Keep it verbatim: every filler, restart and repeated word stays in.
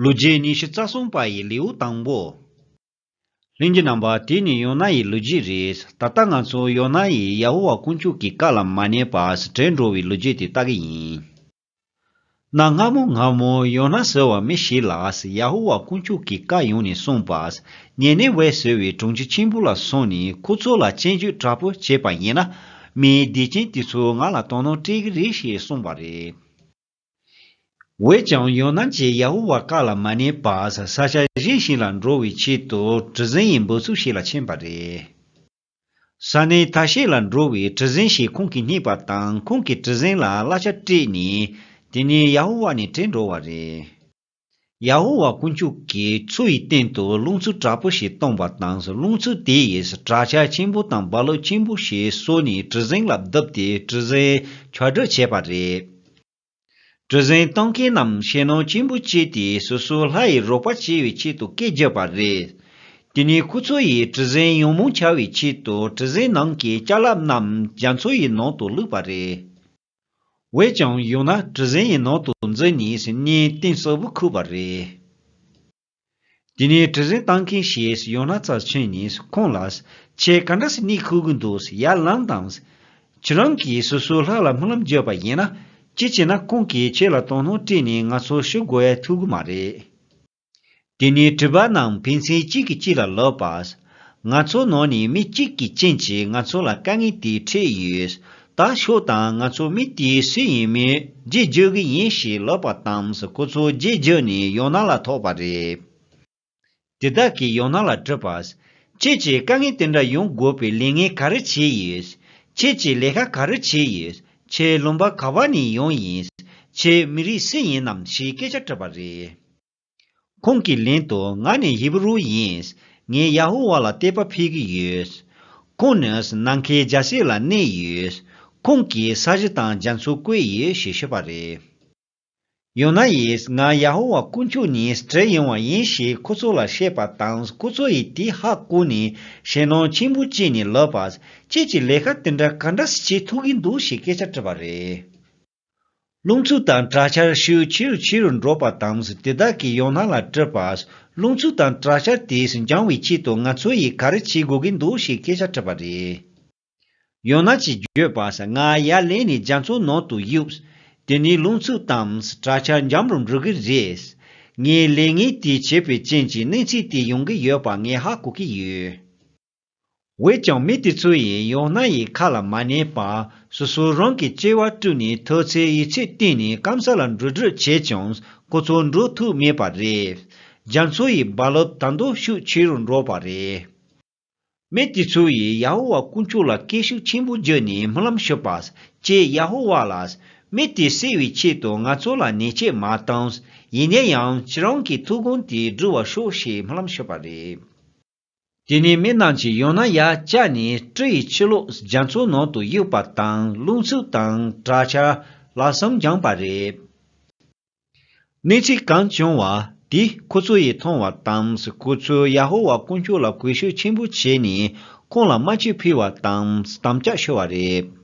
ལོ་རྒྱུས་ཉི་ཤུ་རྩ་གསུམ་པ་ཡི་ལེའུ་དང་པོ། ལྷན་རྒྱས་རྣམ་པ། དེ་ནི་ཡོ་ན་ཡི་ལོ་རྒྱུས་རེད། ད་ལྟ་ང་ཚོ་ཡོ་ན་ཡིས་ཡ་ཧོ་ཝཱ་དཀོན་མཆོག་གི་བཀའ་ལ་མ་ཉན་པར་བྲོས་འགྲོ་བའི་ལོ་རྒྱུས་དེ་ལྟ་གི་ཡིན། གནའ་སྔ་མོ་སྔ་མོ་ཡོ་ན་ཟེར་བ་མི་ཞིག་ལ་ཡ་ཧོ་ཝཱ་དཀོན་མཆོག་གི་བཀའ་ཡོང་ནས་གསུངས་པ། ཉེ་ནེ་ཝེ་ཟེར་བའི་གྲོང་ཁྱེར་ཆེན་པོ་ལ་སོང་ནས་ཁོ་ཚོ་ལ་སྐྱོན་བརྗོད་དྲག་པོ་བྱས་པ་ཡིན་ན། མིའི་སྡིག་ཅན་དེ་ཚོ་ང་ལ་དོ་སྣང་སྤྲད་ཀྱི་རེད་ཞེས་གསུངས་པ་རེད། འོན་ཀྱང་ཡོ་ན་གྱིས་ཡ་ཧོ་ཝཱ་བཀའ་ལ་མ་ཉན་པར་ས་ཆ་གཞན་ཞིག་ལ་འགྲོ་བའི་ཆེད་དུ་གྲུ་གཟིངས་ཡི་འབབ་ཚུགས་ཤིག་ལ་ཕྱིན་པ་རེད། ས་གནས་ཐ་ཤལ་ལ་འགྲོ་བའི་གྲུ་གཟིངས་ཤིག་ཁོང་གིས་རྙེད་པ་དང་ཁོང་གིས་གྲུ་གཟིངས་ལ་གླ་ཆ་སྤྲད་ནས། དེ་ནས་ཡ་ཧོ་ཝཱ་ནས་བྲོས་འགྲོ་བ་རེད། ཡ་ཧོ་ཝཱ་དཀོན་མཆོག་གིས་མཚོ་ཡི་སྟེང་དུ་རླུང་འཚུབ་དྲག་པོ་ཞིག་བཏང་བ་དང་། རླུང་འཚུབ་དེ་ཡིས་དྲག་ཆར་ཆེན་པོ་དང་རྦ་རླབས་ཆེན་པོ་ཞིག་བཟོས་ནས་གྲུ་གཟིངས་ལ་བརྡིབས་ཏེ་གྲུ་གཟིངས་ཆག་སྒྲིལ་བྱས་པ་རེད། གྲུ་གཟིངས་བཏང་མཁན་རྣམས་ཞེད་སྣང་ཆེན་པོ་སྐྱེས་ཏེ་སོ་སོའི་ལྷ་ཡི་རོགས་པ་བྱེད་པའི་ཆེད་དུ་སྐད་བརྒྱབ་པ་རེད། དེ་ནས་ཁོ་ཚོ་ཡིས་གྲུ་གཟིངས་ཡང་མང་ཆགས་པའི་ཆེད་དུ་གྲུ་གཟིངས་ནང་གི་ཅ་ལག་རྣམས་རྒྱ་མཚོ་ཡི་ནང་དུ་བླུགས་པ་རེད། འོན་ཀྱང་ཡང་ན་གྲུ་གཟིངས་ཡི་ནང་དུ་འཛུལ་ནས་གཉེན་གཏིང་ཟབ་པོ་ཁུག་པ་རེད། དེ་ནས་གྲུ་གཟིངས་བཏང་མཁན་ཞིག་ཡང་ན་རྩར་ཕྱིན་ནས་ཁོང་ལ། ཁྱེད་ག་འདྲ་སེ་གནས་ཁུག་གི་འདུག་ཡར་ལངས་དང་། ཁྱེད་རང་གིས་སོ་སོའི་ལྷ་ལ་སྨོན་ལམ་བརྒྱབ་པ་ཡིན་ན། གཅིག་བྱས་ན་ཁོང་གིས་ཁྱེད་ལ་དོ་སྣང་སྤྲད་ནས་ང་ཚོ་ཤི་དགོས་ཡ་ཐུག་གི་མ་རེད། དེ་ནས་གྲུ་པ་རྣམས་ཕན་ཚུན་གཅིག་གིས་གཅིག་ལ་ལབ་པ། ང་ཚོ་ནང་ནས་མི་གཅིག་གི་རྐྱེན་གྱིས་ང་ཚོ་ལ་དཀའ་ངལ་དེ་འཕྲད་ཡོད། ད་ཤོག་དང་ང་ཚོ་མི་དེའི་སུ་ཡིན་མིན་རྗེས་འཇུག་གི་ཡིན་ཞེས་ལབ་པ་དང་། ཁོ་ཚོ་རྗེས་འཇུག་ནས་ཡོ་ན་ལ་ཐུག་པ་རེད། དེ་དག་གིས་ཡོ་ན་ལ་དྲིས་པ། ཁྱེད་ཀྱིས་དཀའ་ངལ་དེ་འདྲ་ཡོང་དགོས་པའི་ལས་ངན་ག་རེ་བྱས་ཡོད། ཁྱེད་ཀྱིས་ལས་ཀ་ག་རེ་བྱས་ཡོད། ཁྱེད་ལུང་པ་ག་པ་ནས་ཡོང་ཡིན། ཁྱེད་མི་རིགས་སུ་ཡིན་ནམ་ཞེས་སྐད་ཆ་དྲིས་པ་རེད། ཁོང་གིས་ལན་དུ། ང་ནི་ཧི་བུ་རུ་ཡིན། ངས་ཡ་ཧོ་ཝཱ་ལ་བསྟོད་པ་ཕུལ་གྱི་ཡོད། ཁོང་ནི་ནམ་མཁའི་རྒྱལ་སྲས་ལ་གནས་ཡོད། ཁོང་གིས་ས་གཞི་དང་རྒྱ་མཚོ་བཀོད་ཡོད་ཞེས་ཤོད་པ་རེད། ཡོ་ན་ཡིས་ང་ཡ་ཧོ་ཝཱ་དཀོན་མཆོག་ནས་བྲོས་ཡོང་བ་ཡིན་ཞེས་ཁོ་ཚོ་ལ་བཤད་པ་དང་། ཁོ་ཚོ་ཡིས་དེ་ཧ་གོ་ནས་ཞེད་སྣང་ཆེན་པོ་སྐྱེས་ནས་ལབ་པ། ཁྱེད་ཀྱིས་ལས་ཀ་དེ་འདྲ་ག་འདྲ་སེ་བྱེད་ཐུབ་ཀྱི་འདུག་ཞེས་སྐད་ཆ་དྲིས་པ་རེད། རླུང་འཚུབ་དང་དྲག་ཆར་ཤུགས་ཆེ་རུ་ཆེ་རུ་འགྲོ་བ་དང་། དེ་དག་གིས་ཡོ་ན་ལ་དྲིས་པ། རླུང་འཚུབ་དང་དྲག་ཆར་དེས་འགྱངས་པའི་ཆེད་དུ་ང་ཚོ་ཡིས་ག་རེ་བྱེད་དགོས་ཀྱི་འདུག་ཞེས་སྐད་ཆ་དྲིས་པ་རེད། ཡོ་ན་གྱིས་བརྗོད་པ། ང་ཡར་ལངས་ནས་རྒྱ་མཚོའི་ནང་དུ་གཡུགས། དེ་ནས་རླུང་འཚུབ་དང་དྲག་ཆར་འཇམ་རུ་འགྲོ་གི་རེད། ངས་ལས་ངན་དེ་བྱས་པའི་རྐྱེན་གྱིས་གནས་ཚུལ་དེ་ཡོང་གི་ཡོད་པ་ངས་ཧ་གོ་གི་ཡོད། འོན་ཀྱང་མི་དེ་ཚོ་ཡིས་ཡོ་ན་ཡི་ཁ་ལ་མ་ཉན་པར་སོ་སོ་རང་གི་སྐྱེ་བ་སྤྲུལ་ནས་ཐུགས་བརྩེ་ཡིད་ཆེས་བསྟན་ནས་སྐམ་ས་ལ་འགྲོ་སྒྲུབ་བྱས་ཀྱང་ཁོ་ཚོ་འགྲོ་ཐུབ་མེད་པ་རེད། རྒྱ་མཚོ་ཡི་རྦ་རླབས་ད་དུང་ཤུགས་ཆེ་རུ་འགྲོ་བ་རེད། མི་དེ་ཚོ་ཡིས་ཡ་ཧོ་ཝཱ་དཀོན་མཆོག་ལ་སྐད་ཤུགས་ཆེན་པོ་བརྒྱབ་ནས་སྨོན་ལམ་ཞུས་པ། ཀྱེ་ཡ་ཧོ་ཝཱ་ལགས། མི་དེ་བསད་པའི་ཆེད་དུ་ང་ཚོ་ལ་ཉེས་ཆད་མ་བཏང་། ཡིན་ན་ཡང་ཁྱེད་རང་གི་ཐུགས་དགོངས་དེ་འགྲུབ་པར་ཤོག་ཞེས་སྨོན་ལམ་ཞུས་པ་རེད། དེ་ནས་མི་རྣམས་ཀྱིས་ཡོ་ན་ཡར་བཀྱགས་ནས་གྲུ་ཡི་ཕྱི་ལོགས་རྒྱ་མཚོའི་ནང་དུ་གཡུགས་པ་དང་། རླུང་འཚུབ་དང་དྲག་ཆར་ལྷག་བསམ་འགྱངས་པ་རེད། གནས་ཚུལ་གང་བྱུང་བ་དེ་ཁོ་ཚོ་ཡིས་མཐོང་བ་དང་། ཁོ་ཚོས་ཡ་ཧོ་ཝཱ་དཀོན་མཆོག་ལ་གུས་ཞབས་ཆེན་པོ་བྱས་ནས་ཁོང་ལ་དམར་མཆོད་ཕུལ་བ་དང་དམ་བཅའ་ཞུ་བ་རེད།